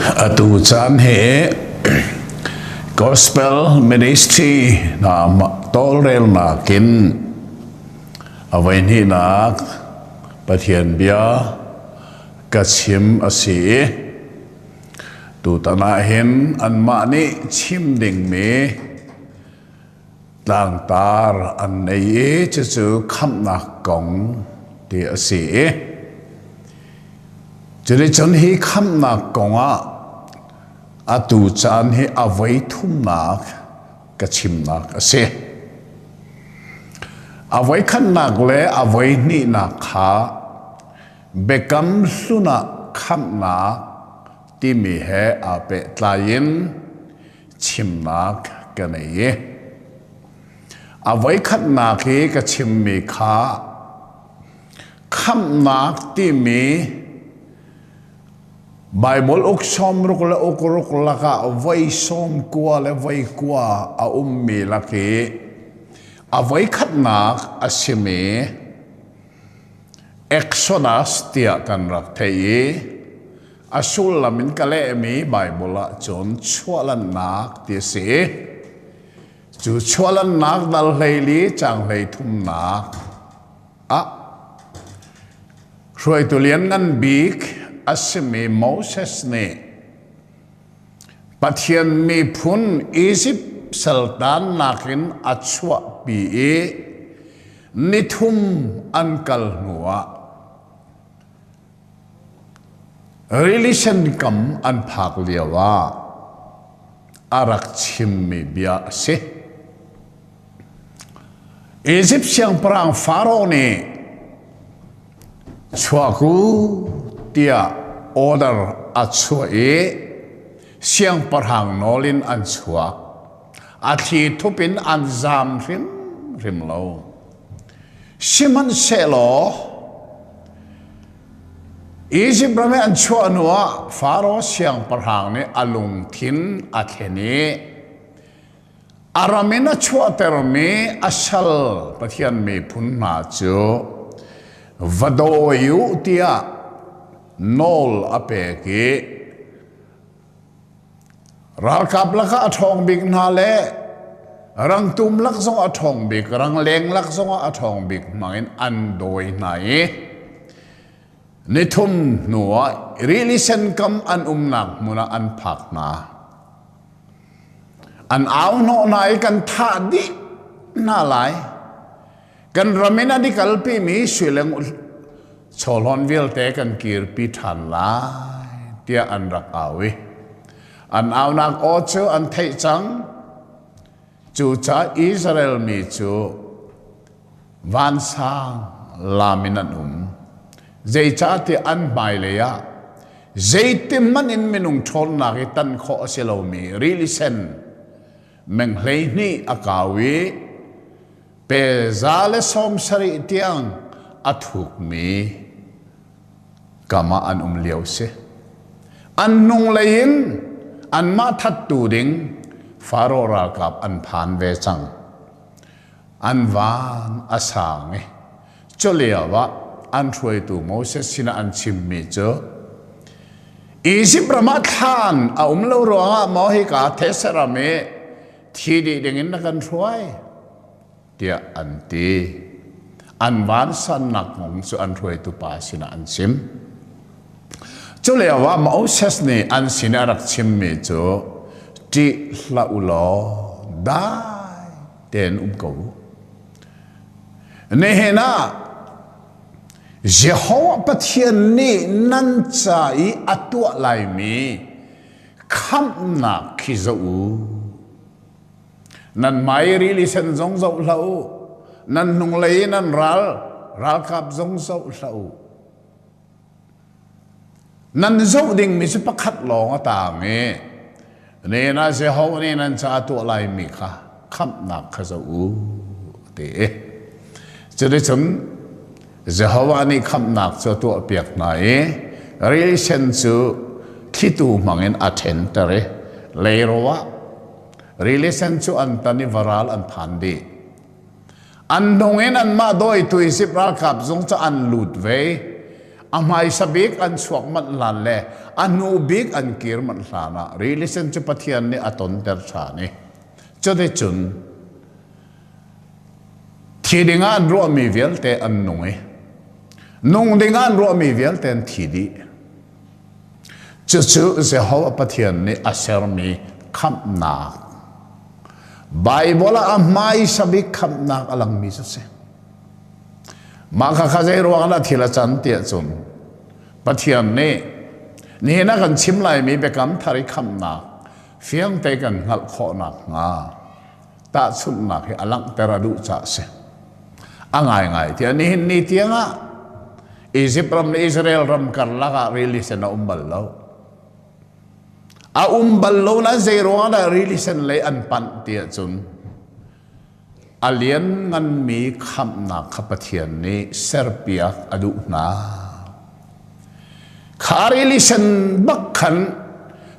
Atu caan hi Gospel Ministry hna tawlrelnak in a voihnihnak Pathian bia ka chim a si i tutan ah hin anmah nih chim dingmi tlangtar an nei i cucu khamhnak kong ti a si i cuticun hi khamhnak kong ah atu caan hi a voi thumnak ka chimnak a si. A voi khatnak le a voi hnihnak kha biakam hlun ah khamhnak timi he aa pehtlai in chimnak ka nei i a voikhatnak i ka chimmi kha khamhnak timi Baibal uk sawmruk le uk ruk lakah voi sawm kua le voi kua a ummi lak i a voikhatnak a simi Exodus tiah kan rak theih i A sullam in ka lehmi Baibal ahcun chuahlannak ti a si. Cu chuahlannak dal 14 caang 33 ah hruaitu lianngan bik a simi Moses nih Pathian miphun Izipt saltannak in a chuahpi i nithum an kal hnuah Rili Sen kam an phak lio ah a rak chimmi bia a si. Izipt siangpahrang Faro nih chuak u tiah order a chuah i siangpahrang nawl in an chuak. A thli thup in an zaam hrimhrim lo. Sihmanhsehlaw Izipt ram i an chuah hnuah Faro siangpahrang nih a lungthin a thlen i a ram in a chuahtermi a sal Pathian miphun hna cu va dawi u tiah nawl a pek i Ralkap lakah a ṭhawng bik hna le rangtum lak zongah a ṭhawng bik, rangleng lak zongah a ṭhawng bik hmangin an dawi hna i nithum hnuah rili sen kam an umnak hmun ah an phak hna. An au hnawh hna i kan thah dih hna lai. Kan ram in an i kalpimi sui le chawhlawn vialte kan kirpi ṭhan lai tiah an rak au i an aunak aw cu an theih cang. Cucaah Israel mi cu vansang lam in an um. Zeicahtiah an hmailei ah zeitihmanh in minung ṭhawnnak i tan khawh a si lomi rili sen meng 12 a kau i Pe 170 tiang a thukmi kam ah an um lio si. An hnunglei in anmah thattu ding Faro ralkap an phan ve cang. An van a sang i culio ah an hruaitu Moses sinah an chimmi cu Izipt ram ah thlan a um lo ruangah maw hika these ram i thi dih dingin na kan hruai tiah an ti. An vansannak kong cu an hruaitu pa sinah an chim. Cu lioah Moses nih an sin a rak chimmi cu ṭih hlah u law dai tein um ko u. Nihin ah Jehovah Pathian nih nan ca i a tuah laimi khamhnak khi zoh u. Nan hmai rili sen zong zoh hlah u. Nan hnunglei i nan ral ralkap zong zoh hlah u. Nan zoh dingmi cu pakhat lawng a taang i nen ah Jehovah nih nan caah tuah laimi kha khamhnak kha zoh u ti i cuticun Jehovah nih khamhnak cu a tuahpiak hna i rili sen cu thlitu hmangin a ṭhenter i leiro ah rili sen cu an tan i varal an phan dih. An hnung in anmah dawitu Izipt ralkap zung cu an lut ve. A hmaisa bik an chuak manh hlan le a hnu bik an kir manh hlan ah rili sen cu Pathian nih a tonter ṭhan i cuticun thi dingah an ruahmi vialte an nung i nung dingah an ruahmi vialte an thi dih. Cucu Jehovah Pathian nih a sermi khamhnak. Baibal ah a hmaisa bik khamhnak a langmi cu a si. Mah kha kha zei ruang dah thil a can tiah cun Pathian nih nihin a kan chim laimi biakam thar i khamhnak fiangte kan hngalh khawh nakhnga tahchunhnak hi a langhter a duh caah a si. A ngaingai tiah nihin ni tiangah Izipt ram le Israel ram karlak ah rili sen a um bal lo. A um bal lo nain zei ruangah dah rili sen lei an panh tiah cun a liannganmi khamhnak kha Pathian nih serpiak a duh hna. Kha rili sen bak khan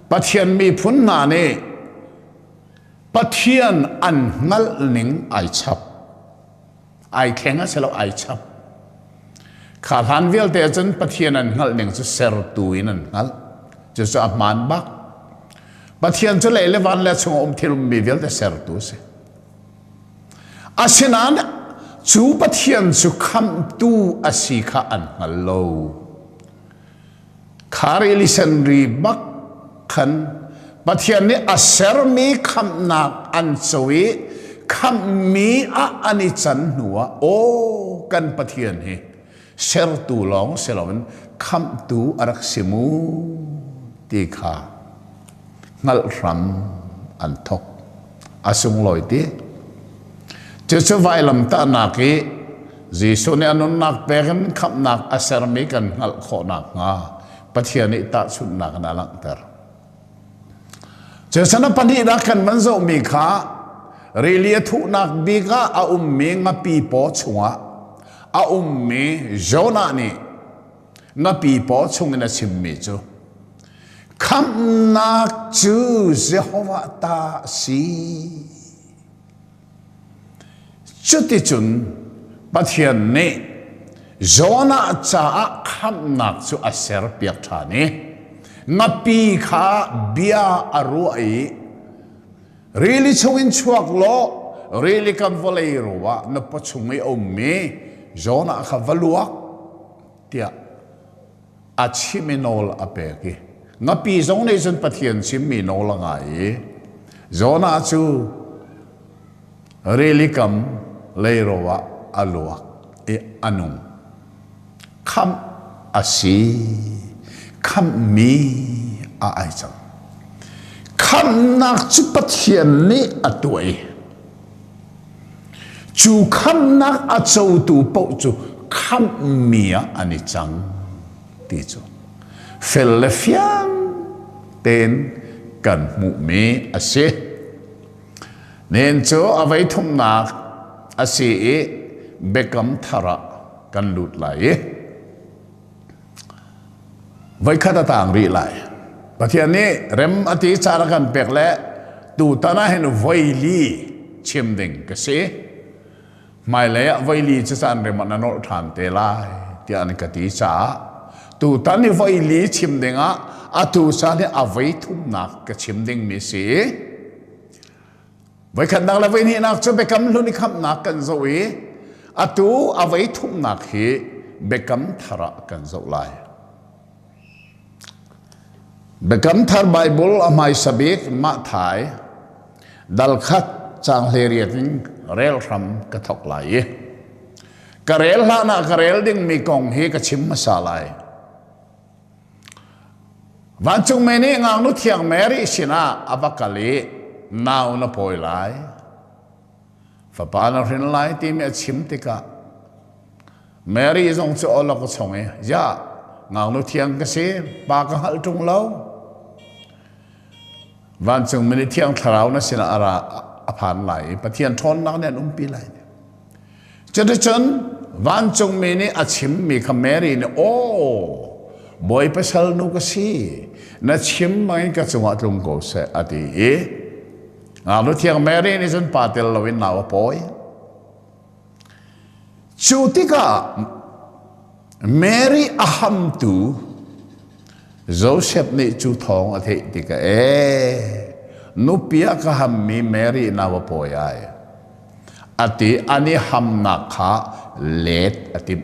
Pathian miphun hna nih Pathian an hngalh ning ai chap. Ai thleng a si lo ai chap. Kha hlan vialte cun Pathian an hngalh ning cu sertu in an hngalh. Cucu a hmaan bak. Pathian cu lei le van le chung a um thil ummi vialte sertu a si. Asinain cu Pathian cu khamhtu a si kha an hngal lo. Kha rili senri bak khan Pathian nih a sermi khamhnak an co i khamhmi ah an i can hnuah aw kan Pathian hi sertu lawng si loin khamhtu a rak si mu ti kha hngalh hram an thok. A sunglawi ti. Cucu vailamtahnak i Jesuh nih a nunnak pek in khamhnak a sermi kan hngalh khawh nakhnga Pathian nih tahchunhnak in a langhter. Cucaah pahnihnak kan van zohmi kha rili a thuhnak bik ah a ummi ngapi paw chungah a ummi Jonah nih ngapi paw chungin a chimmi cu khamhnak cu Jehovah ta a si. Cuticun Pathian nih Jonah caah khamhnak cu a serpiak ṭhan i ngapi kha bia a ruah i rili chungin chuak law rili kam vawlei ro ah na pawchung i a ummi Jonah kha va luak tiah a chim i nawl a pek i ngapi zong nih cun Pathian chimmi nawl a ngai i Jonah cu rili kam leiro ah a luak i a nung. Khamh a si. Khamhmi a ai cang. Khamhnak cu Pathian nih a tuah i Cu khamhnak a cotu paoh cu khamhmi ah an i cang ti cu fel le fiang tein kan hmuhmi a si. Nihin cu a voi thumnak a si i biakam thar ah kan lut lai i Voikhat a tang rih lai. Pathian nih rem a ti caan a kan pek le tutan ah hin voili chim ding ka si. Hmailei ah voili cu caan rem ah na nolh ṭhan te lai tiah an ka ti caah tutan i voili chim ding ah atu caan hi a voi thumnak ka chim dingmi si. Voikhatnak le voihnihnak cu biakam hlun i khamhnak kan zoh i atu a voi thumnak hi biakam thar ah kan zoh lai. Biakam thar Bible a hmaisa bik Matthai dal khat caang 18 in rel hram ka thawk lai i ka rel hlan ah ka rel dingmi kong hi ka chim hmasa lai. Vancungmi nih ngaknu thiang Mary sinah a va kal i nau na pawi lai, fapa na hrin lai timi a chim tikah Mary zong cu awlok a chong i, "Ya, ngaknu thiang ka si, pa ka hngalh ṭung lo. Vancungmi nih thiang thlarau na sinah a ra a phan lai i Pathian ṭhawnnak nih an umpi lai." Cuticun vancungmi nih a chimmi kha Mary nih, Aw, Bawipa salnu ka si, na chim bangin ka cungah tlung ko seh, a ti i Ngaknu thiang Mary nih cun pa tel loin nau a pawi. Cu tikah. Mary a hamtu Joseph nih cu thawng a theih tikah ee nupi a ka hammi Mary nau a pawi ai. Ati an i hamnak kha let a timh.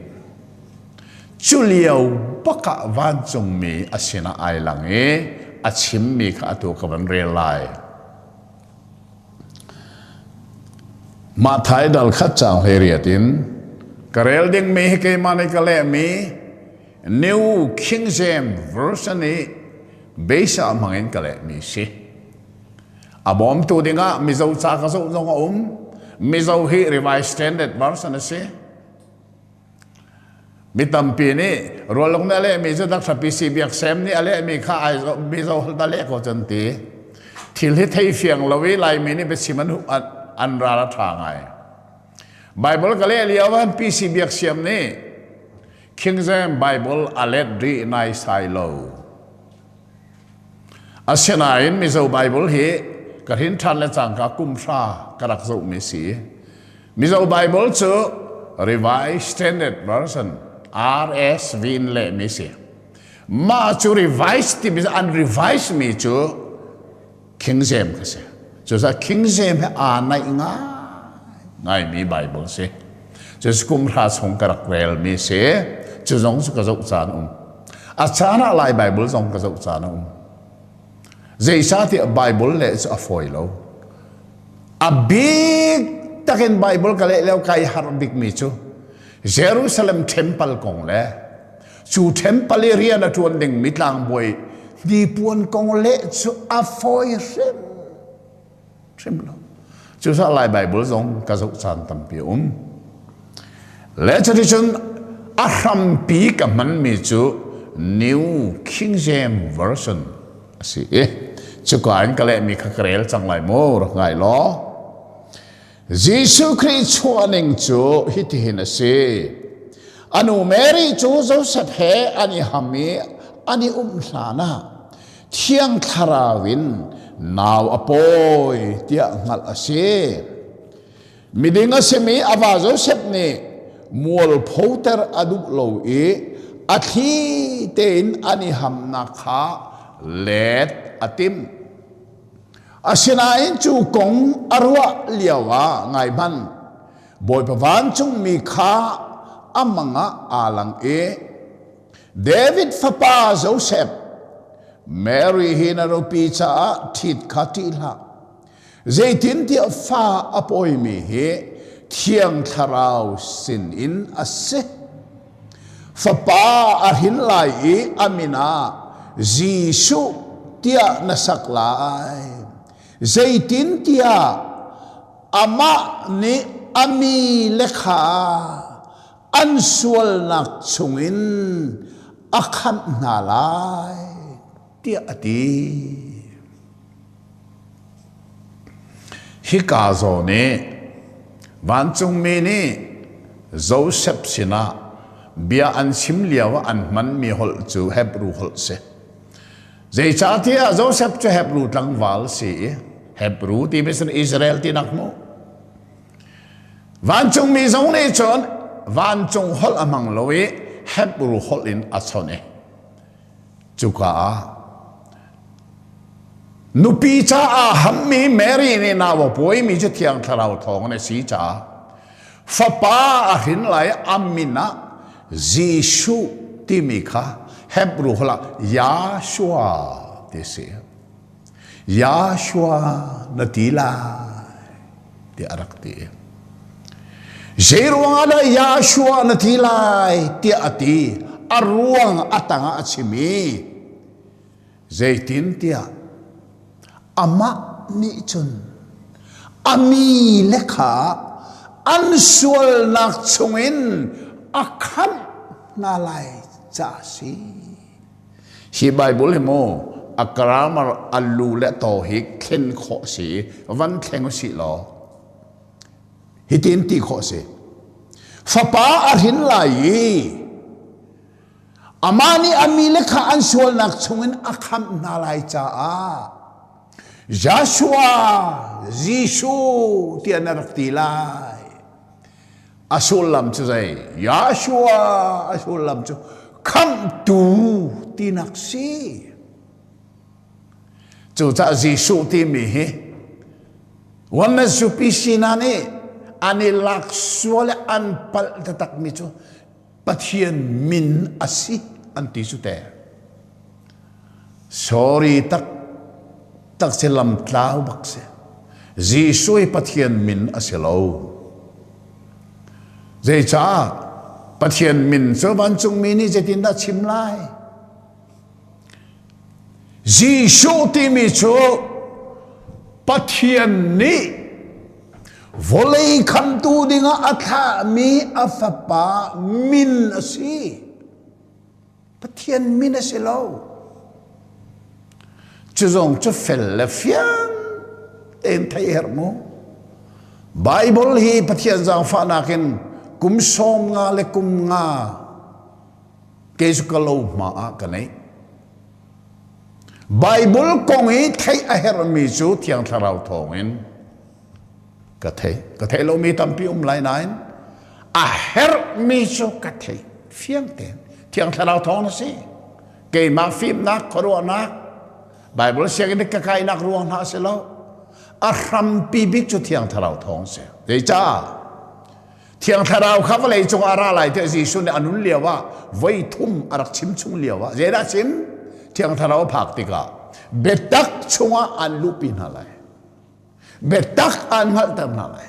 Cu lio bak ah vancungmi a sinah ai lang i a chimmi kha atu ka van rel lai. Matthai dal khat caang 18 in ka rel dingmi hi keimah nih ka lehmi New King James Version i beisa hmangin ka lehmi si. A bawmtu dingah Mizo ca ka zoh zong a um. Mizo hi Revised Standard Version a si. Mi tampi nih Rualung nih a lehmi cu Dr. PC Biak Sem nih a lehmi kha ai Mizo holh dah leh ko cun ti. Thil hi thei fiang lo i Laimi nih biachim an an ral a ṭha ngai. Bible ka leh lio ah PC Biak Siam nih King James Bible a let rih naisai lo. Asinain Mizo Bible hi ka hrin ṭhan le cangka kum hra ka rak zohmi si. Mizo Bible cu Revised Standard Version RSV in lehmi si. Mah cu revised timi an revise mi cu King James ka si. Cucaah King James he aa naih ngai ngaimi Bible si. Cu kum hra chung ka rak relmi si. Cu zong cu ka zoh caan um. A caan ah Lai Bible zong ka zoh caan a um. Zeicahtiah Bible leh cu a fawi lo. A bik takin Bible ka leh lio kai harh bikmi cu Jerusalem temple kong le cu temple i rian a ṭuan dingmi tlangbawi hnipuan kong leh cu a fawi hrim hrim lo. Cucaah Lai Bible zong ka zoh caan tampi a um. Le cuticun a hrampi ka hmanmi cu New King James Version a si i cuka in ka lehmi kha ka rel cang lai mu rak ngai law. Jesuh Khrih chuahning cu hitihin a si. A nu Mary cu Joseph he an i ham i an i um hlan ah Thiang Thlarau in nau a pawi tiah hngalh a si. Miding a simi a va Joseph nih mualphoter a duh lo i a thli tein an i hamnak kha let a timh. Asinain cu kong a ruah lio ah ngai hmanh, Bawipa vancungmi kha a mang ah aa lang i David fapa Joseph, Mary hi na nupi caah ṭhit kha ṭih hlah. Zeitintiah fa a pawimi hi Thiang Thlarau sinin a si. Fapa a hrin lai i a min ah Jesuh tiah na sak lai. Zeitintiah amah nih a mi le kha an sualnak chungin a khamh hna lai tiah a ti. Hika zawn i vancungmi nih Josef sinah bia an chim lio ah an hmanmi holh cu Hebru holh si. Zeicahtiah Josef cu Hebru tlangval si i Hebru timi sin Israel tinak mu. Vancungmi zong nih cun vancung holh a hmang lo i Hebru holh in a chawnh i Cuka ah nupi caah hammi Mary nih nau a pawimi cu Thiang Thlarau thawng in a si caah fapa a hrin lai a min ah Jesuh timi kha Hebrew holh ah Yahshua ti a si. Yahshua na ti lai tiah a rak ti. Zei ruangah dah Yahshua na ti lai tiah a ti. A ruang a tangah a chim i zeitintiah amah nih cun a mi le kha an sualnak chungin a khamh hna lai ca a si. Hi Bible hi mu a grammar a lu le taw hi thlen khawh si van thleng usih law hitin ti khawh si. Fapa a hrin lai i amah nih a mi le kha an sualnak chungin a khamh hna lai caah Joshua Jesuh tiah na rak ti lai. A sullam cu zei? Yahshua a sullam cu khamhtu tinak si. Cucaah Jesuh timi hi Oneness UPC hna nih an i lak sual i an palh taktakmi cu Pathian min a si an ti cu te. Sorry tak tak si lam tlau bak si. Jesuh hi Pathian min a si lo. Zeicah Pathian min cu vancungmi nih zeitindah chim lai? Jesuh timi cu Pathian nih vawlei khamtu dingah a thlahmi a fapa min a si. Pathian min a si lo. Cu zong cu fel le fiang tein theih herh mu. Bible hi Pathian zaangfahnak in kum sawm nga le kum nga kei cu ka lo hma ah ka neih. Bible kong i theih a herhmi cu Thiang Thlarau thawngin ka thei. Ka theih lomi tampi um lai nain a herhmi cu ka theih fiang tein. Thiang Thlarau thawng a si. Keimah fimnak, khuaruahnak, Bible sianginn ka kainak ruang hna a si lo. A hrampi bik cu Thiang Thlarau thawng a si. Zeicah? Thiang Thlarau kha vawlei cungah a ra lai tiah Jesuh nih a nun lio ah voi thum a rak chim chung lio ah zeidah a chim? Thiang Thlarau a phak tikah biatak chungah an luhpi hna lai. Biatak an hngalhter hna lai.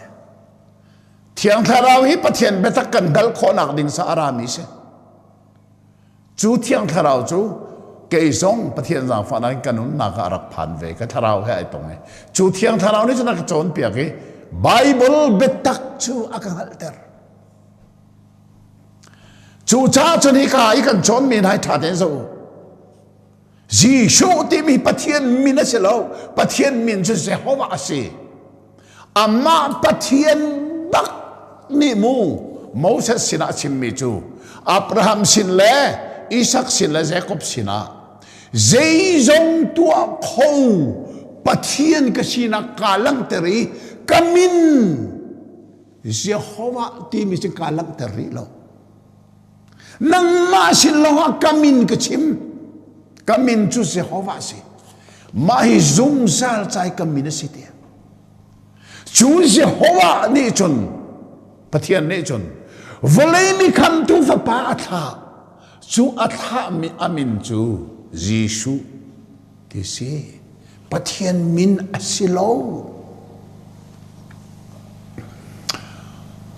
Thiang Thlarau hi Pathian biatak kan hngalh khawhnak ding sa a rami si. Cu Thiang Thlarau cu kei zong Pathian zaangfahnak in ka nunnak ah a rak phan ve ka thlarau he ai tong i cu Thiang Thlarau nih cun a ka cawnpiak i Bible biatak cu a ka hngalhter. Cu caah cun hika i kan cawnmi hna hi ṭha tein zoh u. Jesuh timi Pathian min a si lo. Pathian min cu Jehovah a si. Amah Pathian bak nih mu Moses sinah a chimmi cu Abraham sin le Isak sin le Jakob sinah zeizong tuah kho Pathian ka sinak kaa langhter i ka min Jehovah timi cu kaa langhter rih lo. Nangmah sin lawngah ka min ka chim. Ka min cu Jehovah a si. Mah hi zungzal cai ka min a si tiah. Cu Jehovah nih cun Pathian nih cun vawlei mi khamtu fapa a thlah. Cu a thlahmi a min cu Jesuh ti si. Pathian min a si lo.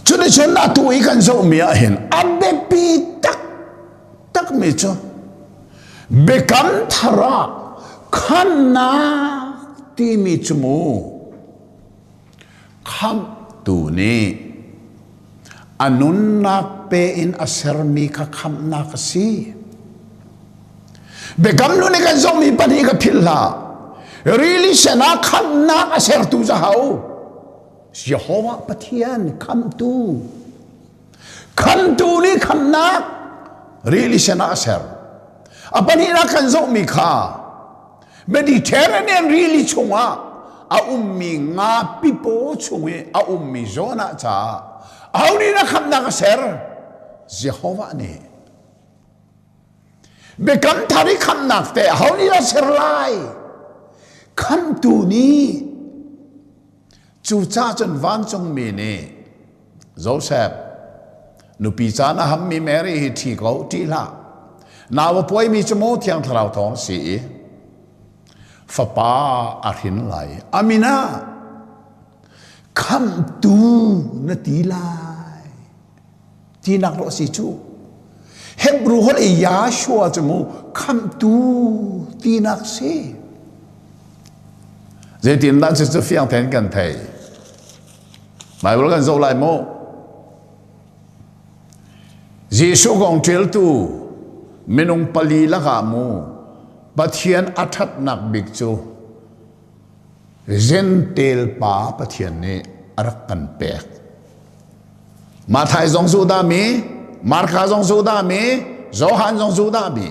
Cuticun atu i kan zohmi ah hin a biapi taktakmi cu biakam thar ah khamnak timi cu mu khamhtu nih a nunnak pe in a sermi kha khamhnak a si. Biakam hlun i kan zohmi pahnih ka philh hlah. Rili sen ah khamhnak a sertu cu ho? Jehovah Pathian khamhtu. Khamhtu nih khamhnak rili sen ah a ser. A pahnihnak kan zohmi kha Mediterranean rili chungah a ummi nga pipaw chung i a ummi Jonah caah aho nih na khamhnak a ser? Jehovah nih. Biakam thar i khamhnak te aho nih a ser lai? Khamhtu nih. Cucaah cun vancungmi nih Joseph, nupi caan a hammi Mary hi ṭhi ko, ṭih hlah. Nau a puaimi cu maw Thiang Thlarau thawng si i fapa a hrin lai. A min ah khamhtu na ti lai. Tinak rawh si cu. Hebrew holh i Yahshua cu mu khamhtu tinak si. Zeitindah cucu fiang tein kan thei? Bible kan zoh lai mu. Jesuh kong ṭialtu minung pali lakah mu Pathian a ṭhatnak bik cu Gentel pa Pathian nih a rak kan pek. Mathai zong Judah mi, Marka zong Judah mi, Johan zong Judah mi.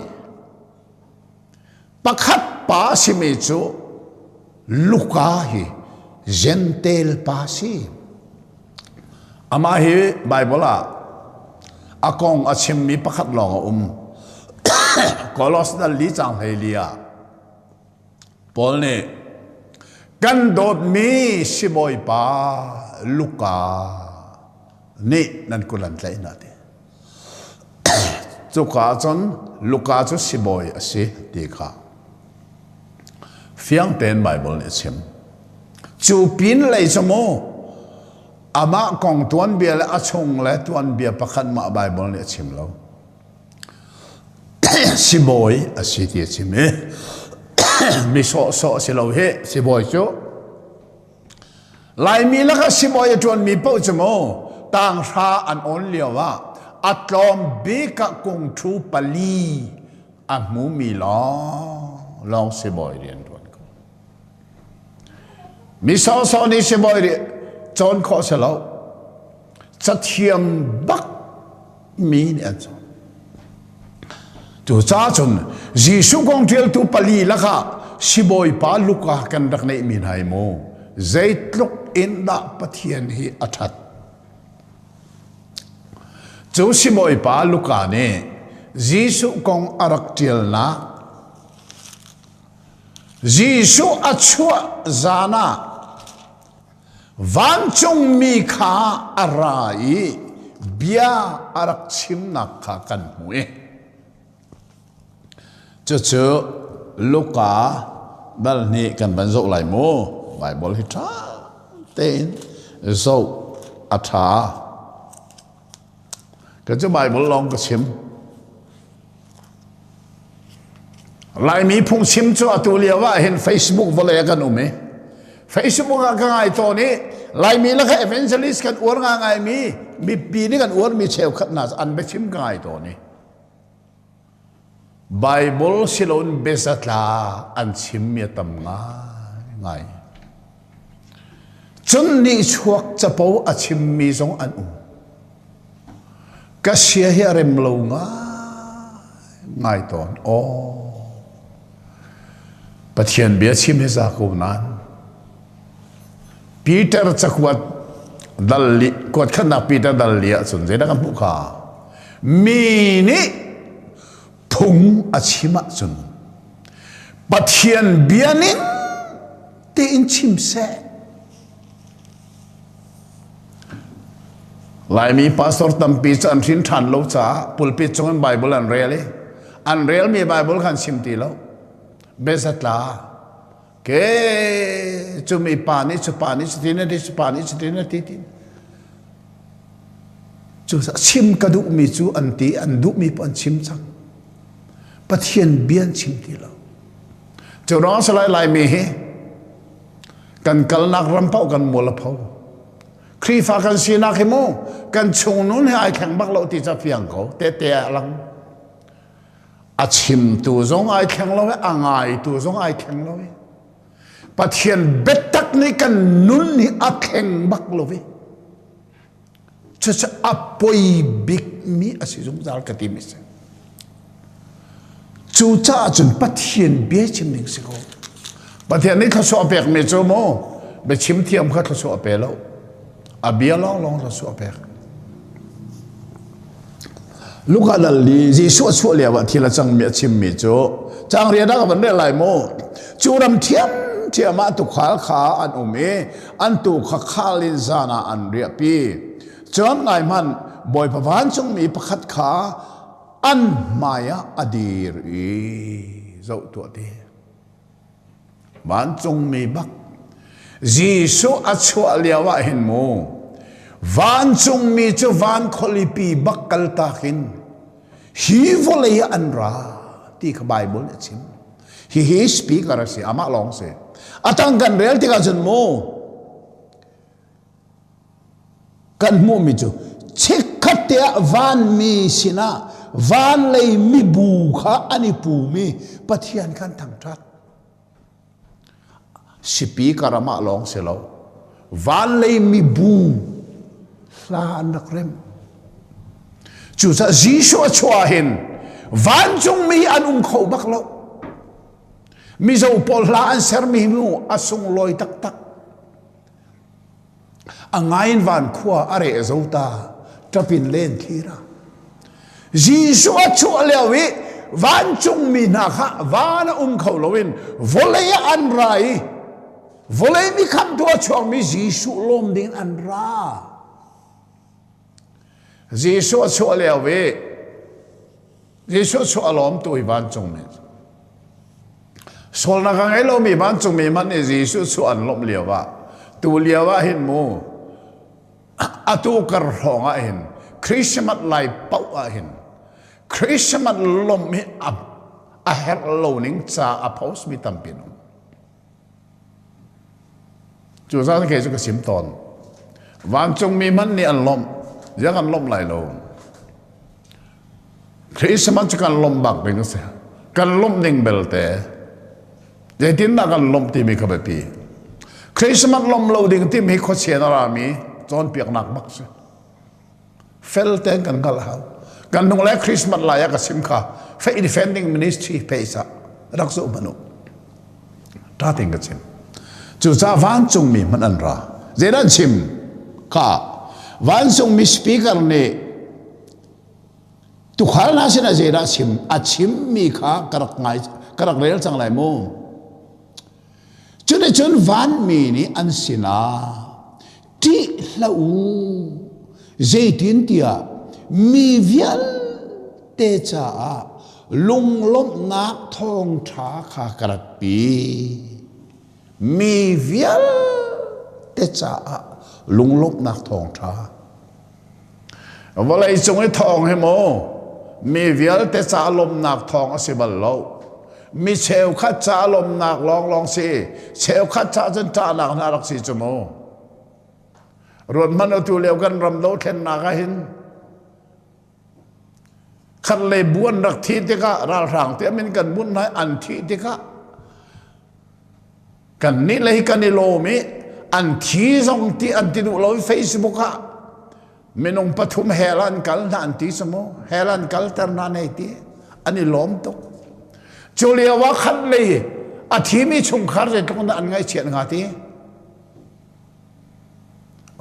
Pakhat pa simi cu Luka hi Gentel pa si. Amah hi Baibal ah a kong a chimmi pakhat lawng a um. Kolos dal li cang hlei li ah Paul nih kan dawtmi sibawipa Luka nih nan kut an tlaih hna ti. Cuka cun Luka cu sibawi a si ti kha fiang tein Baibal nih a chim. Cu pin lei cu mu amah kong tuanbia le a chung le tuanbia pakhat mah Baibal nih a chim lo. Sibawi a si ti a chim i mi sawhsawh si lo hi sibawi cu Laimi lakah sibawi a ṭuanmi paoh cu mu tanghra an awn lio ah a tlawm bik ah kungṭhu pali a hmumi lawng lawng sibawi rian ṭuan ko. Mi sawhsawh nih sibawi rian cawn khawh si lo. Cathiam bak mi nih an cawn. Cucaah cun Jesuh kong ṭialtu pali lakah sibawipa Luka kan rak neihmi hna hi mu zeitluk in dah Pathian hi a ṭhat. Cu sibawipa Luka nih Jesuh kong a rak ṭialnak Jesuh a chuah zan ah Vancungmi kha a ra i bia a rak chimnak kha kan hmuh i cucu Luka dal hnih kan van zoh lai mu. Baibal hi ṭha tein zoh a ṭha. Ka cu Baibal lawng ka chim. Laimi phungchim cu atu lio ah hin Facebook vawlei ah kan um i Facebook ah ka ngai tawn i Laimi lakah evangelist kan uar ngaingaimi mipi nih kan uarmi cheukhat hna an biachim ka ngai tawn i Bible siloin biazatla an chimmi a tam ngaingai. Cun nihchuak capo a chimmi zong an um. Ka sia hi a rem lo ngai tawn. Aw. Pathian bia chim hi za ko nain Peter cakuat dal li kuat khatnak Peter dal li ahcun zeidah kan hmuh kha? Mi nih phung a chim ahcun Pathian bia ning tein chim seh. Laimi pastor tampi cu an hrin ṭhan lo caah pulpit cungin Bible an rel i an relmi Bible kha an chim ti lo. Biazatla ke cu mi pa nih cu pa nih cutin a ti cu pa nih cutin a ti ti cu chim ka duhmi cu an ti an duhmi paoh an chim cang. Pathian bia an chim ti lo. Cu ruang salai Laimi hi kan kalnak ram paoh kan mual a pho. Khrihfa kan sinak hi mu kan chung nun he ai thleng bak lo ti ca fiang ko te te a lang. A chimtu zong ai thleng lo i a ngaitu zong ai thleng lo i Pathian biatak nih kan nun hi a thleng bak lo i cucu a poi bikmi a si zungzal ka timi si. Cucaah cun Pathian bia chim ding si ko. Pathian nih thluachuah pekmi cu mu biachim thiam kha thluachuah pe lo. A bia lawnglawng thluachuah pek. Luka dal li Jesuh a chuah lio ah thil a cangmi a chimmi cu cang rian ah ka van rel lai mu. Cu ram thiam thiam ah tuukhal kha an um i an tuu kha khal in zan ah an riahpi. Cun ngai hmanh Bawipa vancungmi pakhat kha an hmai ah a dir i zoh tuah ti. Vancungmi bak Jesuh a chuah lio ah hin mu vancungmi cu van khualipi bak kaltak in hi vawlei ah an ra ti kha Bible nih a chim. Hihi speaker a si, amah lawng si. A tang kan rel tikah cun mu kan hmuhmi cu chikkhat te ah vanmi sinah van lei mibu kha an i pum i Pathian khan thangṭhat. Speaker amah lawng si lo. Van lei mibu hla an rak remh. Cucaah Jesuh a chuah hin vancungmi an um kho bak lo. Mizo pawl hla an sermi mu a sunglawi taktak. A ngain van khua a reh zo ta ṭapin len thira. Jesuh a chuah lio i vancungmi hna kha van a um kho loin vawlei ah an ra i vawlei mi khamtu a chuakmi Jesuh lawm ding an ra. Jesuh a chuah lio i Jesuh chuah a lawmtu hi vancungmi sualnak a ngei lomi vancungmi hmanh nih Jesuh chuah an lawmh lio ah tu lio ah hin mu atu kar hrawng ah hin Christmas lai paoh ah hin Christmas lawmh hi a herh lo ning ca a post mi tampi an um. Cu zan ke cu ka sim tawn. Vancungmi hmanh nih an lawmh. Ziang an lawmh lai lo. Christmas cu kan lawmh bak ding a si. Kan lawmh ning belte. Zeitindah kan lawmh timi kha biapi. Christmas lawmh lo ding timi khuachia na rami cawnpiaknak bak si. Fel tein kan hngalh hau. Kan hnung le Christmas lai ah ka sim kha Faith Defending Ministry page ah rak zoh hmanh u. Ṭha tein ka chim. Cucaah vancungmi hmanh an ra. Zeidah an chim? Kha vancungmi speaker nih tukhal hna sinah zeidah chim? A chimmi kha ka rak ngai ka rak rel cang lai mu. Cuticun vanmi nih an sinah ṭih hlah u, zeitintiah mi vialte caah lunglawmhnak thawngṭha kha ka ratpi. Mi vialte caah lunglawmhnak thawngṭha. Vawlei cung i thawng hi mu mi vialte ca lawmhnak thawng a si bal lo. Mi cheukhat ca lawmhnak lawnglawng si. Cheukhat ca cun ṭahnak hna rak si cu mu. Ruat hmanh atu lio kan ram dothlennak ah hin khat le bu an rak thi tikah ralhrang te min kan bunh hna an thih tikah Kan nih le hi kan i lawm i an thi zong ti an ti duh lo i Facebook ah minung pathum hell an kal hna an ti samu hell an kalter hna nei ti an i lawm tuk. Cu lio ah khat lei a thimi chungkhar zeitluk in dah an ngaihchiat hnga ti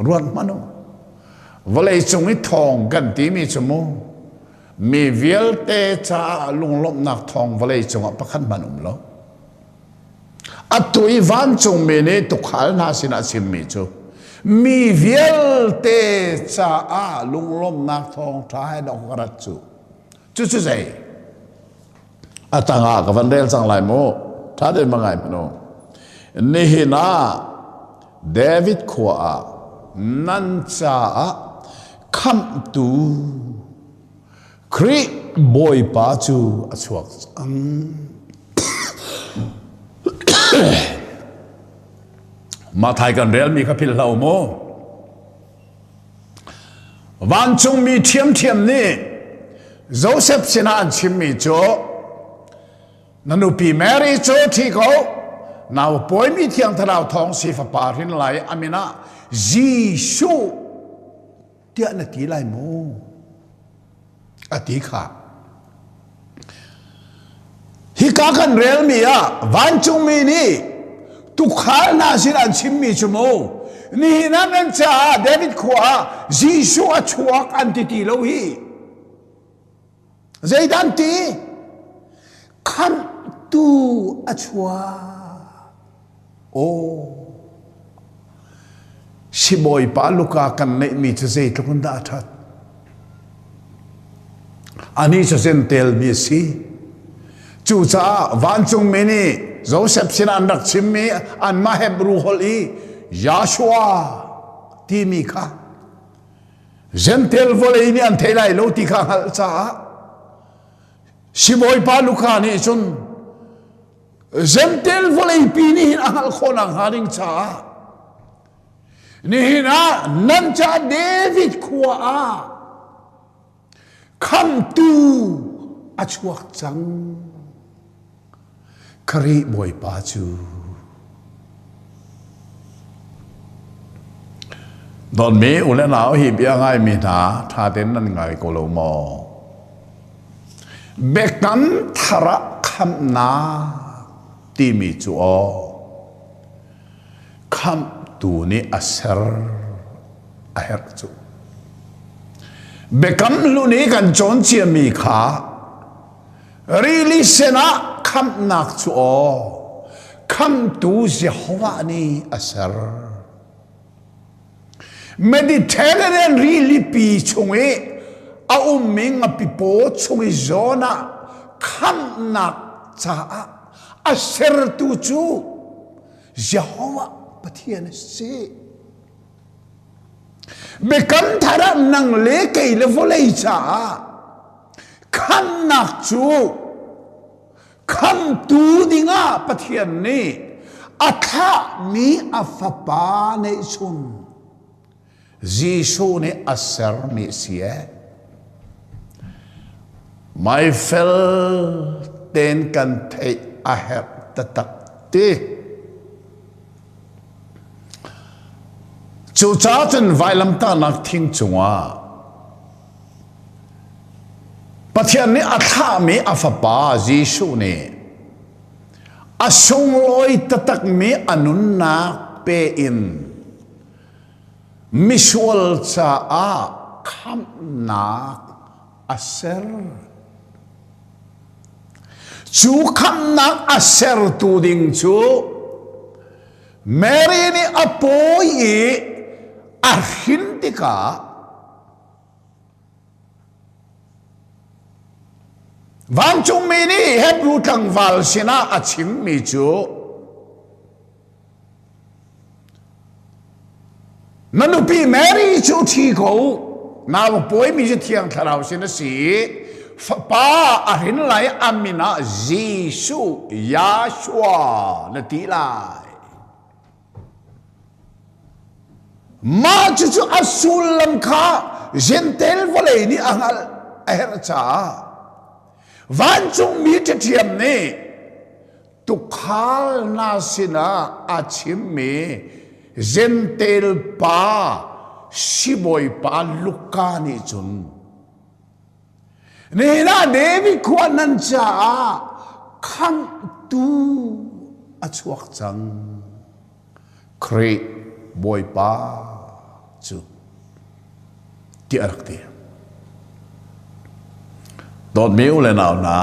ruat hmanh u. Vawlei cung i thawng kan timi cu mu mi vialte caah lunglawmhnak thawng vawlei cungah pakhat hmanh um lo. Atu i vancungmi nih tuukhal hna sinah a chimmi cu mi vialte caah lunglawmhnak thawngṭha he dawh ka rat cu. Cucu zei? A tangah ka van rel cang lai mu. Ṭha tein va ngai hmanh u. Nihin ah David khua ah nan caah khamhtu Khrih Bawipa cu a chuak cang. Mathai kan relmi kha philh hlah u mu. Vancungmi ṭhiamṭhiam nih Joseph sinah an chimmi cu na nupi Mary cu ṭhi ko nau pawimi thiang thlarau thawng si fapa hrin lai a min ah Jesuh tiah na ti lai mu a ti kha hika kan relmi ah vancungmi nih tukhal hna sin an chimmi cu mu nihin ah nan caah David khua ah Jesuh a chuak an ti ti lo hi zeidah an ti khamhtu a chuak Aw, sibawipa Luka kan neihmi cu zeitluk in dah a ṭhat. Anih cu Jentail mi a si. Cucaah vancungmi nih Joseph sinah an rak chimmi anmah Hebrew holh i Yahshua timi kha Jentail vawlei nih an thei lai lo ti kha hngalh caah sibawipa Luka nih cun Jentail vawleipi nih hin a hngalh khawh nakhnga ding caah nihin ah nan caah David khua ah khamtu a chuak cang. Khrih Bawipa cu Dawtmi u le nau hi bia ngaimi hna ṭha tein nan ngai ko lo maw? Biakam thar ah khamhnak timi cu aw khamhtu nih a ser. a herh cu. Biakam hlun i kan cawn ciami kha rili sen ah khamhnak cu aw khamtu Jehovah nih a ser. Mediterranean rilipi chung i a ummi ngapi paw chung i zawn ah khamhnak caah a sertu cu Jehovah Pathian a si. Biakam thar ah nang le kei le vawlei caah khamnak cu khamtu dingah Pathian nih a thlahmi a fapa neihchun Jesuh nih a sermi si ee. Mai fel tein kan theih a herh taktak ti. Cucaah cun vailamtahnak thing cungah Pathian nih a thlahmi a fapa Jesuh nih a sunglawi taktakmi a nunnak pe in misual caah khamhnak a ser. Cu khamhnak a sertu ding cu Mary nih a pawi i a hrin tikah vancungmi nih Hebrew tlangval sinah a chimmi cu Na nupi Mary cu thi ko nau pawimi cu Thiang Thlarau sin a si i fapa a hrin lai a min ah Jesuh Yahshua na ti lai. Mah cucu a sullam kha Jentail vawlei nih a hngalh a herh caah vancungmi ṭhiam nih Tukhal hna sinah a chimmi Jentail pa sibawipa Luka nih cun nihin ah David khua nan caah khamhtu a chuak cang. Khrih Bawipa cu tiah a rak ti. Dawtmi u le nau hna,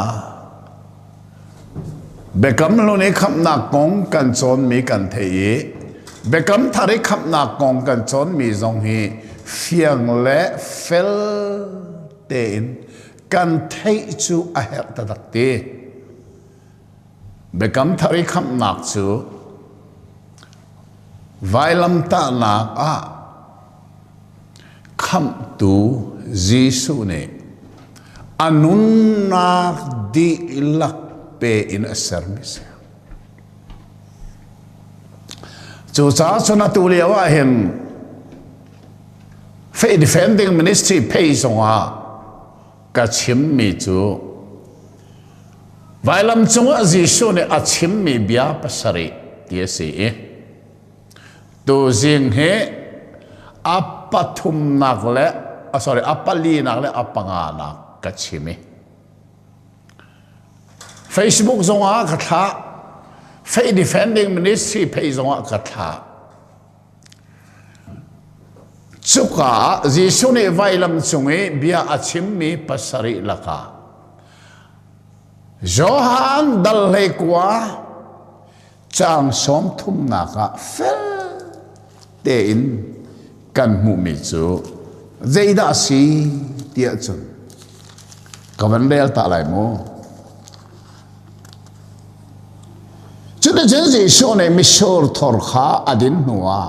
Biakam Hlun i khamhnak kong kan cawnmi kan theih i Biakam Thar i khamhnak kong kan cawnmi zong hi fiang le fel tein kan theih cu a herh taktak ti. Biakam Thar i khamhnak cu vailamtahnak ah khamhtu Jesuh nih a nunnak dihlak pe in a sermi a si. Cucaah cun atu lio ah hin Faith Defending Ministry phei zongah ka chimmi cu vailam cungah Jesuh nih a chimmi bia pasarih ti a si i tuzing hi a pathumnak le sorry a palinak le a panganak ka chim i Facebook zongah ka thlah, Faith Defending Ministry phei zongah ka thlah. Cuka ah Jesuh nih vailam cung i bia a chimmi pasarih lakah Johan dal 19 caang 30nak ah fel tein kan hmuhmi cu zeidah a si tiah cun ka van rel ta lai mu. Cuticun Jesuh nih mitsur thor kha a din hnuah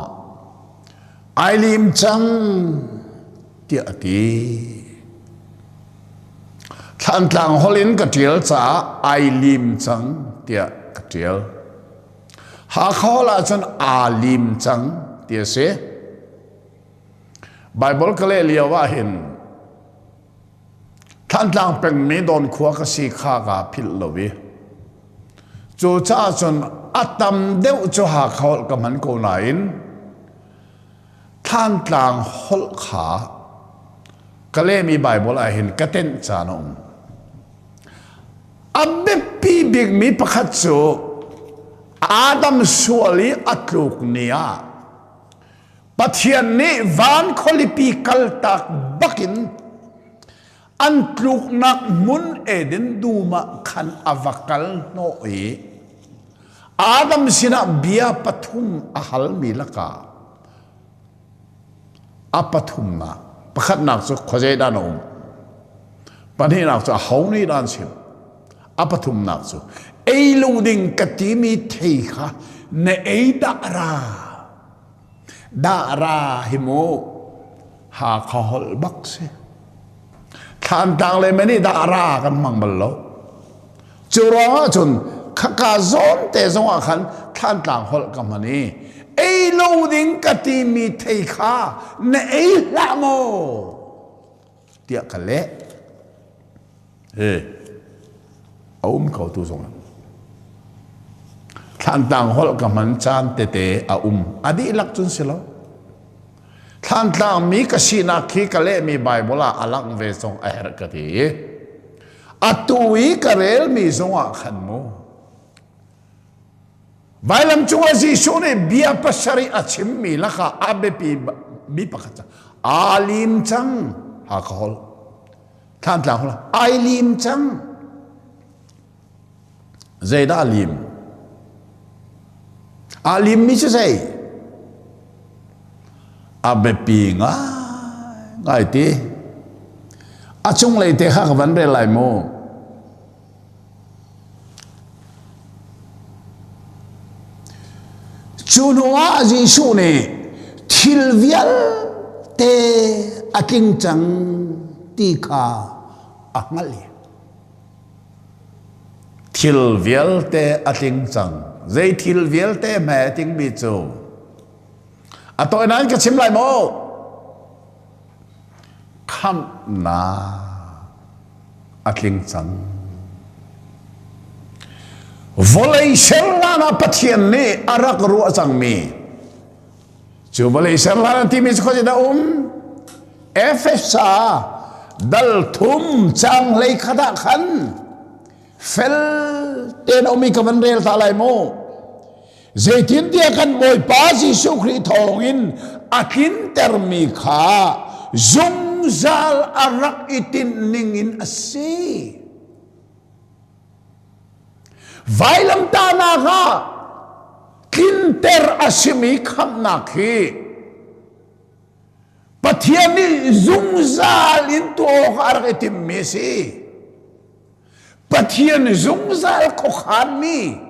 ai lim cang tiah a ti. Thlantlang holh in ka ṭial caah ai lim cang tiah ka ṭial. Hakha holh ahcun aa lim cang ti a si. Baibal ka leh lio ah hin Thlantlang pengmi Dawn khua ka si kha kaa philh lo i cucaah cun a tam deuh cu Hakha holh ka hman ko nain Thlantlang holh kha ka lehmi Baibal ah hin ka tenh caan a um. A biapi bikmi pakhat cu Adam sual i a tluk ni ah. Pathian nih van khualipi kaltak bakin an tluknak hmun Eden dum ah khan a va kal hnawh i Adam sinah bia pathum a halmi lakah a pathumnak pakhatnak cu khuazei dah na um pahnihnak cu aho nih dah an chim a pathumnak cu ei lo ding ka timi thei kha na ei dah ra dah ra hi mu Hakha holh bak si Thlantlang le meni dah ra kan hmang bal lo Cu ruangah cun khaka zawn te zongah khan Thlantlang holh ka hman i ei lo ding ka timi thei kha na ei hlah maw tiah ka leh. He a um ko tu zongah. Thlantlang holh ka hman caan tete a um. A dihlak cun si lo. Thlantlang mi ka sinak khi ka lehmi Bible ah a langh ve zong a herh ka ti. Atu i ka relmi zongah khan mu. Vailam cungah Jesuh nih bia pasarih a chimmi lakah a biapi mi pakhat cu aa lim cang Hakha holh Thlantlang holh ai lim cang zeidah a lim aa limmi cu zei a biapi ngaingai ti a cunglei te kha ka van rel lai mu cu hnu ah Jesuh nih thil vialte a tling cang ti kha a hngalh i Thil vialte a tling cang. Zei thil vialte hme a tlingmi cu a tawinak in ka chim lai maw? Khamhnak a tling cang. Vawlei ser hlan ah Pathian nih a rak ruah cangmi Cu vawlei ser hlan an timi cu khuazei dah um? Efesa dal thum cang hlei khat ah khan fel tein a ummi ka van rel ta lai mu. Zeitintiah kan Bawipa Jesuh Khrih thawngin a tlintermi kha zungzal a rak i tinh ningin a si. Vailamtahnak ah tlinter a simi khamhnak hi Pathian nih zungzal in tuah awk a rak i timhmi a si. Pathian zungzal khuakhanmi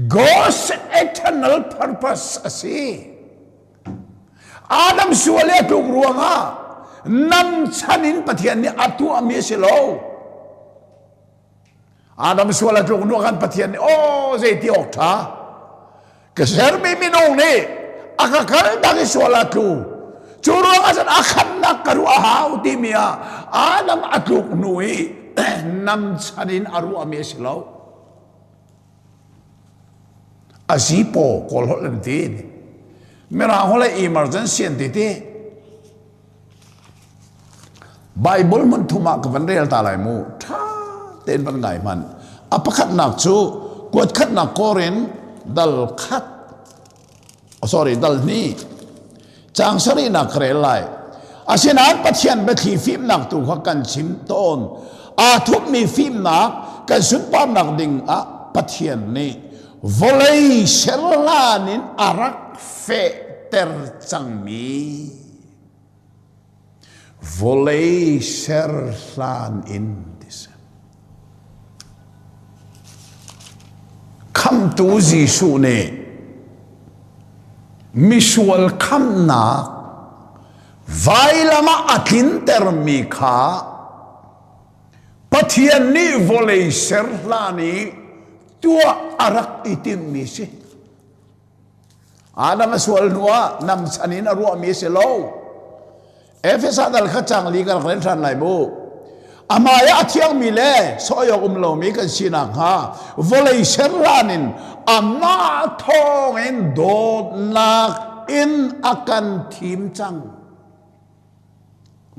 God's eternal purpose a si. Adam sual i a tluk ruangah nam chan in Pathian nih a tuahmi a si lo. Adam sual a tluk hnu khan Pathian nih aw zeiti awk ṭha ka sermi minung nih a ka kal tak i sual a tlu cu ruangah cun a khamnak ka ruah a hau timi ah Adam a tluk hnu i nam chan in a ruahmi a si lo a zipaw kawl holh an ti mirang holh emergency an ti ti Bible hmun thum ah ka van rel ta lai mu. Ṭha tein van ngai hmanh. A pakhatnak cu kuat khatnak Korin dal khat oh, sorry dal hnih caang sarihnak ka rel lai. Asinain Pathian biathli fimnak tu kha kan chim tawn. Aa thupmi fimnak kan sunparnak ding ah Pathian nih vawlei ser hlan in a rak fehter cangmi Vawlei ser hlan in ti si. Khamhtu Jesuh nih misual khamhnak vailam ah a tlintermi kha Pathian nih vawlei ser hlan i tuah a rak i timhmi si. Adam a sual hnuah namchan in a ruahmi a si lo. Efesa dal kha cang li ka rak len ṭhan lai mu. Amah ah a thiangmi le sawi awk um lomi kan si nakhnga vawlei ser hlan in amah thawngin dawtnak in a kan thim cang.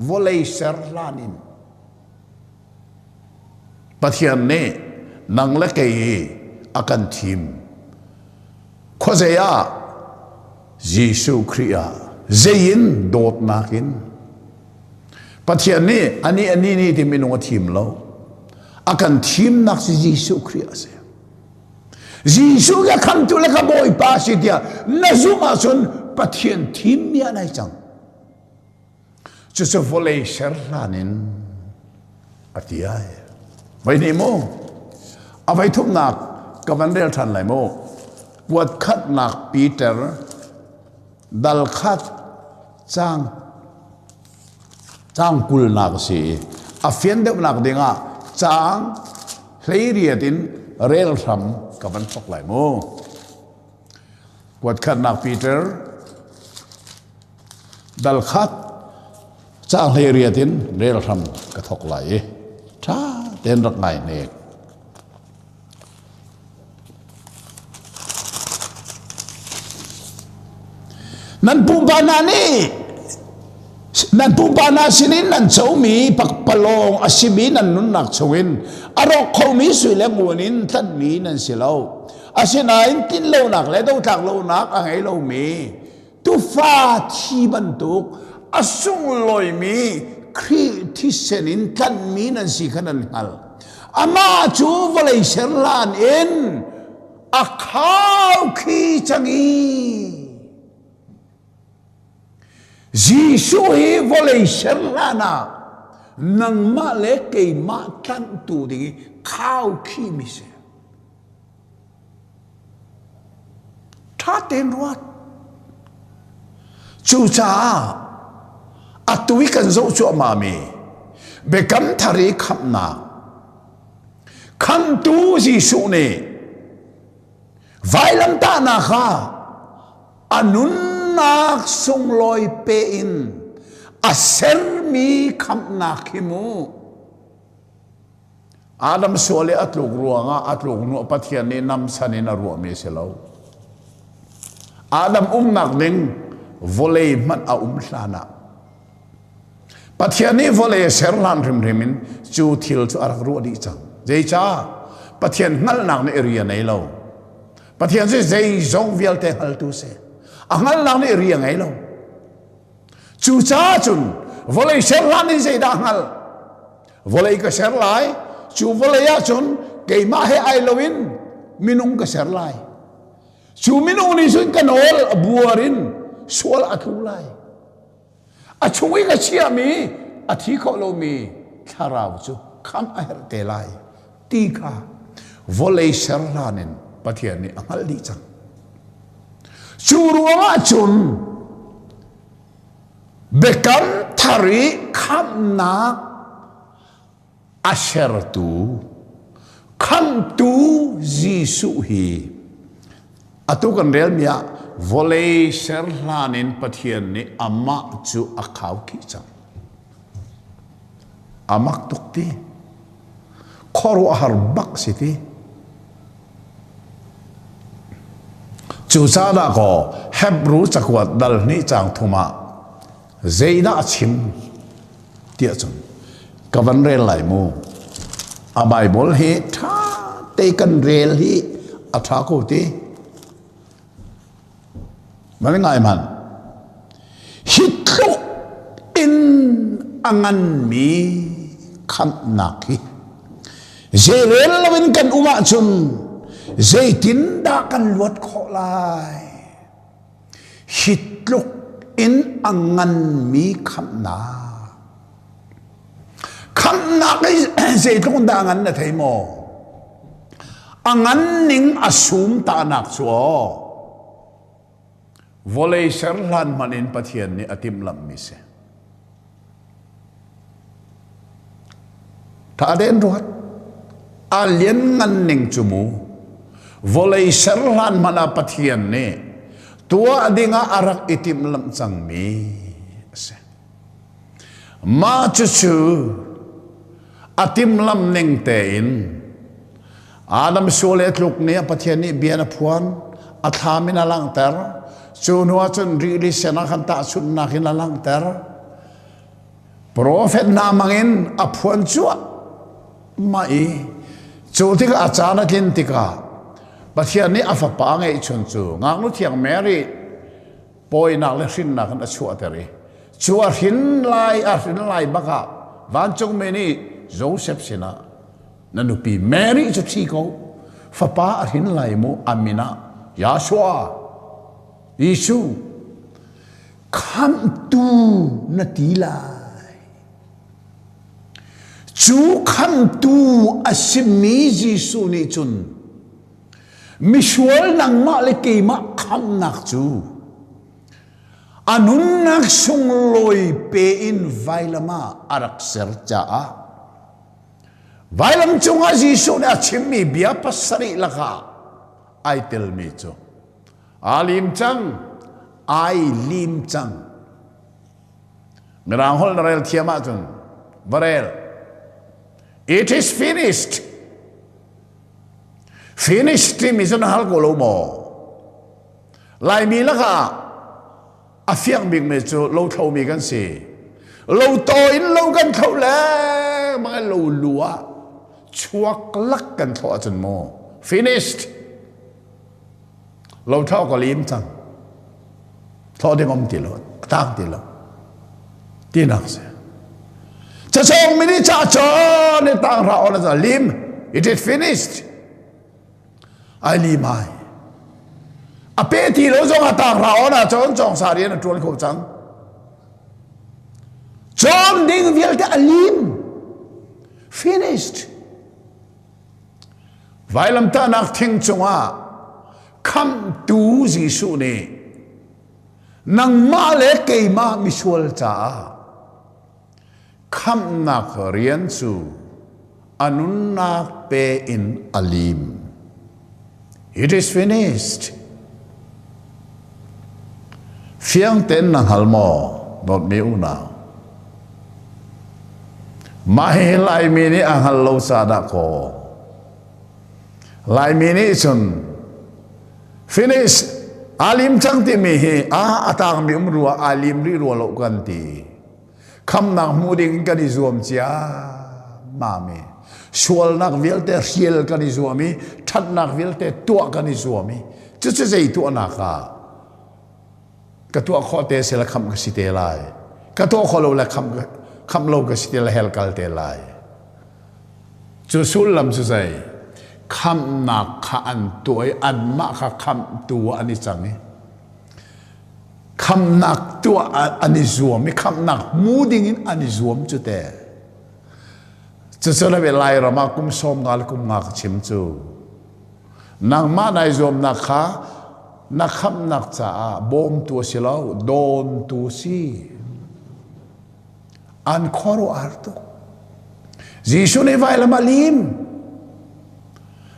Vawlei ser hlan in Pathian nih nang le kei hi a kan thim. Khuazei ah Jesuh Khrih ah. Zei in? Dawtnak in. Pathian nih ani ani ni ti minung a thim lo. A kan thimnak si Jesuh Khrih a si. Jesuh ka khamtu le ka Bawipa si tiah na zumh ahcun Pathian thimmi ah nai cang. Cucu vawlei ser hlan in a ti ai. Voi hnih mu. A voi thumnak ka van rel ṭhan lai mu. Kuat khatnak Peter dal khat cang cang kulnak a si i a fian deuhnak dingah cang 18 in rel hram ka van thok lai mu. Kuat khatnak Peter dal khat caang 18 in rel hram ka thok lai i ṭha tein rak ngai hnek. Nan pupa hna nih nan pupa hna sinin nan comi pakpalawng a simi nan nunnak chungin a rawk khomi sui le ngun in tlanhmi nan si lo. Asinain tlinlonak le dotlak lonak a ngei lomi tufa thi bantuk a sunglawimi Khrih thisen in tlanhmi nan si kha nan hngalh. Amah cu vawlei ser hlan in a khau khi cang i Jesuh hi vawlei ser hlan ah nangmah le keimah tlanhtu ding i khau khimi si. Ṭha tein ruat. Cucaah atu i kan zoh cuahmahmi Biakam Thar i khamhnak Khamhtu Jesuh nih vailamtahnak kha a nunnak sunglawi pe in a sermi khamhnak hi mu Adam sual i a tluk ruangah a tluk hnu Pathian nih namchan in a ruahmi a si lo. Adam umnak ding vawlei hmanh a um hlan ah Pathian nih vawlei a ser hlan hrimhrim in cu thil cu a rak ruah dih cang. Zeicah? Pathian hngalhnak nih ri a nei lo. Pathian cu zeizong vialte hngaltu si. A hngalhnak nih ri a ngei lo. Cucaah cun vawlei ser hlan in zeidah hngalh? Vawlei ka ser lai, cu vawlei ah cun keimah he ai loin minung ka ser lai. Cu minung nih cun ka nawl a buar in sual a tlu lai. A chung i ka chiahmi a thi kho lomi thlarau cu khamh a herh te lai ti kha vawlei ser hlan in Pathian nih a hngalh dih cang. Cu ruangah cun Biakam thar i khamhnak a sertu khamhtu Jesuh hi atu kan relmi ah vawlei ser hlan in Pathian nih amah cu a khaukhih cang. A mak tuk ti. Khuaruahhar bak si ti. Cucaah dah kaw Hebru cakuat dal hnih caang thum ah zeidah a chim tiah cun ka van rel lai mu. A Bible hi ṭha te kan rel hi a ṭha ko ti. Van ngai hmanh. Hi tluk in a nganmi khamhnak hi zeirel loin kan um ahcun zeitindah kan luat khawh lai? Hi tluk in a nganmi khamhnak. Khamhnak hi zeitluk in dah a ngan na thei maw? A ngan ning a sum tahnak cu aw vawlei ser hlan hmanh in Pathian nih a timhlamhmi si. Tha den ruat. A lianngan ning cu mu. Vawlei ser hlan hmanh ah Pathian nih tuah dingah a rak i timhlamh cangmi a si. Mah cucu a timhlamh ning tein Adam sual le tluk nih Pathian nih bia a phuan, a thlam in a langhter. Cu hnu ah cun rili sen ah khan tahchunhnak in a langhter. Profet hna hmang in a phuan cuahmah i cu tikah a caan a tlin tikah Pathian nih a fapa ngeihchun cu ngaknu thiang Mary. Pawinak le hrinnak in a chuahter i cu a hrin lai a hrin lai bak ah vancungmi nih Joseph sinah na nupi Mary cu thi ko fapa a hrin lai mu a min ah Yahshua Jesuh khamhtu na ti lai cu khamhtu a simi Jesuh nih cun misual nangmah le keimah khamhnak cu a nunnak sunglawi pe in vailam ah a rak ser caah vailam cungah Jesuh nih a chimmi bia pasarih lakah ai telmi cu aa lim cang ai lim cang mirang holh na rel thiam ahcun va rel it is finished Finish timi cu na hal ko lo maw? Laimi lakah a fiang bikmi cu lothlomi kan si. Lo taw in lo kan thlo lengmang i lo lu ah chuak lak kan thlawh ahcun maw finished lo thlo ka lim cang thlawh ding um ti lo a tang ti lo tinak si cachong mini cha chon i tang ra on a lim it is finished ai lim ai a pe ti lo zong a tang ra on a chon chong sa rian a tuan kho cang chon ding vialte a lim finished Vailamtahnak thing cungah khamhtu Jesuh nih nangmah le keimah misual caah khamhnak rian cu a nunnak pe in a lim. It is finished. Fiang tein na hngal maw, dawtmi unau? Mah hi Laimi nih a hngal lo ca dah kaw. Laimi nih cun finish aa lim cang timi hi a a tangmi um rua aa lim rih rua lo kan ti. Khamnak hmu ding kan i zuam cia mami. Sualnak vialte hrial kan i zuam i ṭhatnak vialte tuah kan i zuam i cucu zei tuahnak ah ka tuah khawh te si le khamh ka si te lai ka tuah khawh lo le khamh khamh lo ka si te le hell kal te lai cu sullam cu zei khamhnak kha an tuah i anmah kha khamhtu ah an i cang i khamhnak tuah an i zuam i khamhnak hmu ding in an i zuam cu te cucu le Lairam ah kum sawm nga le kum nga ka chim cu Nangmah nai zuamnak kha na khamhnak caah bawmtu a si lo, dawntu a si. An khuaruahhar tuk. Jesuh nih vailam a lim.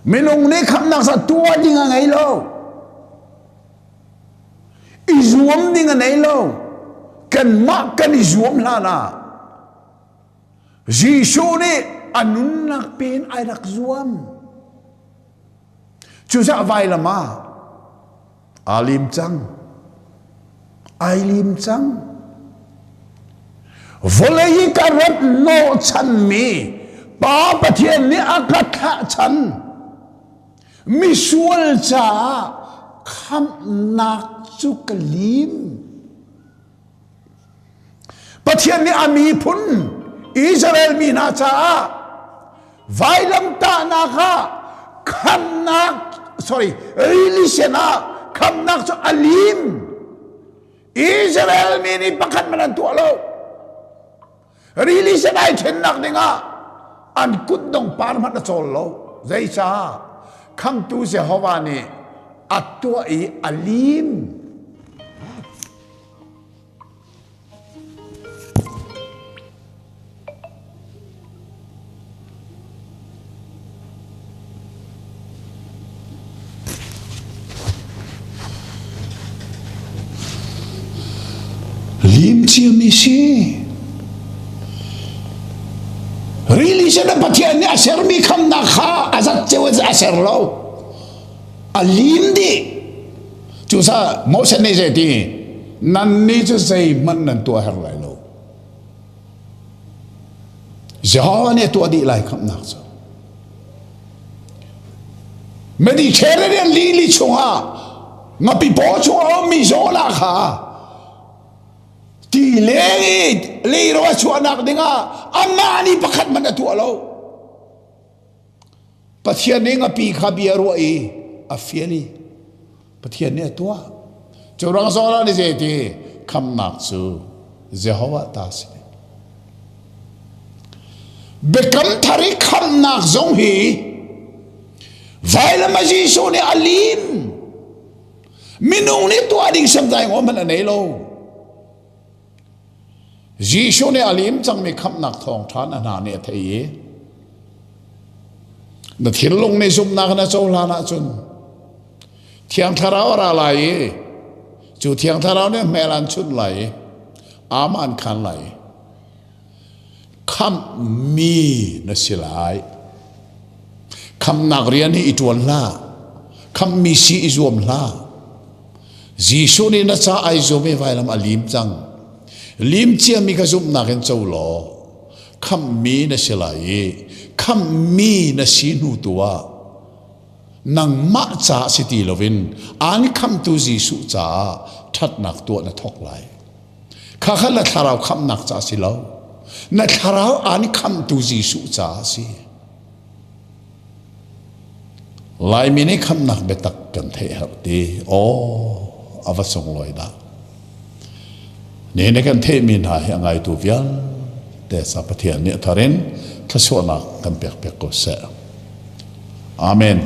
Minung nih khamhnak sa tuah ding a ngei lo. I zuam ding a nei lo. Kanmah kan i zuam hlan ah Jesuh nih a nunnak pe in ai rak zuam. Cucaah vailam ah aa lim cang. Ai lim cang. Vawlei i ka rat hnawhchanmi Pa Pathian nih a ka thlah chan misual caah khamhnak cu ka lim. Pathian nih a miphun Israel mi hna caah vailamtahnak ah khamnak sorry rili sen ah khamnak cu a lim Israel mi nih pakhat man an tuah lo rili sen ai thennak dingah an kut dong par hmanh a cawl lo zeicah khamtu Jehovah nih a tuah i a lim Lim ciami si. Rili sen a Pathian nih a sermi khamnak kha a zat ceu a ser lo. A lim dih. Cucaah Moses nih zei ti nannih cu zeihmanh nan tuah herh lai lo. Jehovah nih a tuah dih lai khamhnak cu. Mediterranean lili chungah Ngapi paw chung a ummi Jonah kha ti leng i leiro a chuahnak dingah amah nih pakhat hmanh a tuah lo. Pathian nih ngapi kha bia ruah i a fial i Pathian nih a tuah. Cu rang Jonah nih zeiti khamnak cu Jehovah ta si. Biakam thar i khamnak zong hi vailam a Jesuh nih a lim. Minung nih tuah ding samdai ngom hmanh a nei lo. Jesuh nih a lim cangmi khamnak thawngṭha na hna nih a thei i na thinlung nih zumhnak na cohlan ahcun Thiang Thlarau a ra lai i cu Thiang Thlarau nih hmel an chunh lai i aam an khan lai. Khamhmi na si lai. Khamhnak rian hi i ṭuan hlah. Khamhmi si i zuam hlah. Jesuh nih na ca ai zuam i vailam a lim cang. Lim ciami ka zumhnak in co law khamhmi na si lai i khamhmi na si hnu tu ah nangmah ca si ti loin aan khamhtu Jesuh caah ṭhatnak tuah na thawk lai. Kha kha na thlarau khamhnak ca si lo. Na thlarau aan khamhtu Jesuh caah si. Laimi nih khamhnak biatak kan theih herh ti. Aw, a va sunglawi dah. Nihin kan theihmi hna hi a ngaitu vialte sa Pathian nih a thar in thluachuahnak kan pek piak ko seh. Amen.